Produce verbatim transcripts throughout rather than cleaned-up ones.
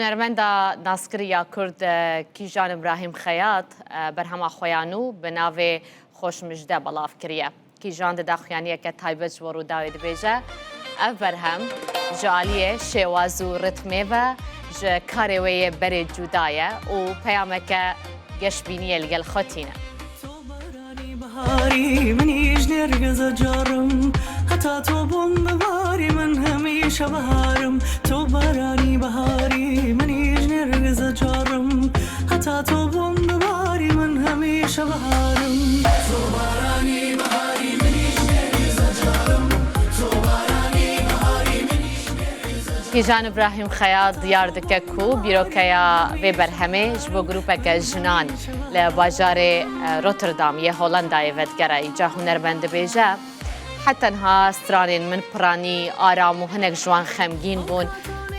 Hunermenda naskirî ya Kurd, e, Kîjan Îbrahîm Xeyat, e, berhema xwe ya nû bi navê Xoşmijde belav kiriye. Kîjan di daxuyaniyeke taybet ji bo Rûdawê dibêje, ev berhem ji aliyê şêwaz û ritmê ve ji karê wê yê berê cuda ye û peyameke geşbîniyê li gel xwe tîne. Baranî baharî min îj nêrgize carim. Heta to bûn bibarî min hemîşe biharim. To baranî baharî min îj nêrgize carim. Heta to bûn bibarî min hemîşe biharim. To baranî baharî min îj nêrgize carim. To baranî baharî min îj nêrgize carim. Kîjan Îbrahîm Xeyat diyar dike ku bîrokeya vê berhemê ji bo grûpeke jinan li bajarê, e, Rotterdam yê Hollandayê vedigere. Îca hunermend dibêje, Heta niha stranên min piranî, aram û hinek ji wan xemgîn bûn.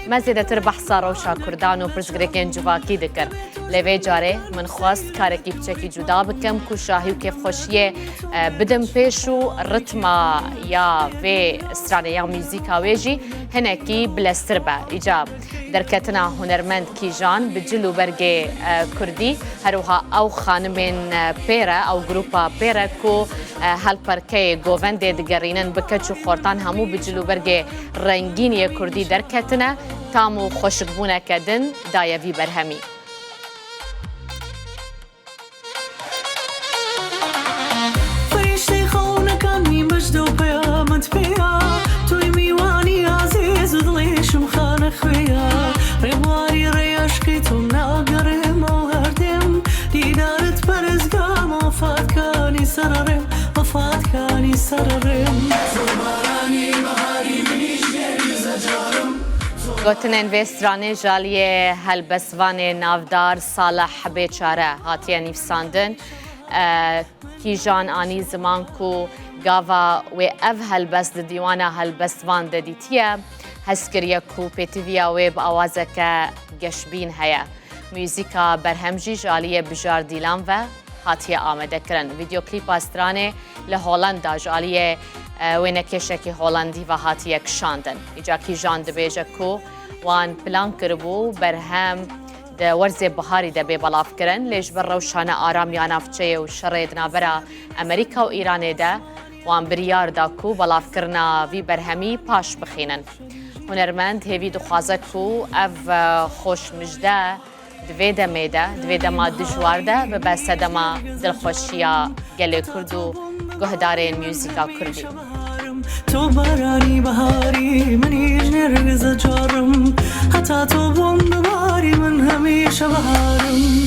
Me zêdetir behsa rewşa Kurdan û pirsgirêkên civakî dikir. Lê vê carê min xwest karekî piçekî cuda bikim ku şahî û kêfxweşiyê, e, bidim pêş û ritma ya vê stranê ya muzîka wê jî hinekî bileztir be. Îca derketina hunermend Kîjan bi cil û bergê, e, kurdî, her wiha ew xanimên, e, pêre, ew grûpa pêre ku, e, helperkeyê govendê digerînin bi keç û xortan hemû bi cil û bergê rengîn yê kurdî derketine, tam û xweşikbûneke din daye vî berhemî. Ferîştê xewnekan nî, mijde û peyamet pê ya. Tu yî mîwanî azîz û dilê şimxane xwe ya. Rêbwarî rê eşqî tu nagerim û her dem dîdarit perezgam û fatkanî ser rêm, û fatkanî ser rêm. Gotinên vê stranê ji aliyê helbestvanê navdar Salih Bêçare hatiye nivîsandin. E, Kîjan anî ziman ku gava wê ev helbest di dîwana helbestvan de dîtiye, hezkiriye ku pêtiviya wê bi awazeke geşbîn heye. Muzîka berhem jî ji aliyê Bijar Dîlan ve hatiye amadekirin. Vîdeoklîpa stranê li Holanda ji aliyê, e, wênekêşekî Holandî ve hatiye kişandin. Îca Kîjan dibêje ku wan plan kiribû berhem di werzê biharî de bê belavkirin, lê ji ber rewşa ne aram ya navçeyê û şerê di navbera Amerîka û Îranê de wan biryar da ku belavkirina vî berhemî paş bixînin. Hunermend hêvî dixwaze ku ev, e, xoşmijde di vê demê de, di vê dema dijwar de bibe sedema dilxweşiya gelê Kurd û guhdarên muzîka Kurdî. To baranî baharî min îj nêrgize carim. Heta to bûn bibarî min hemîşe biharim.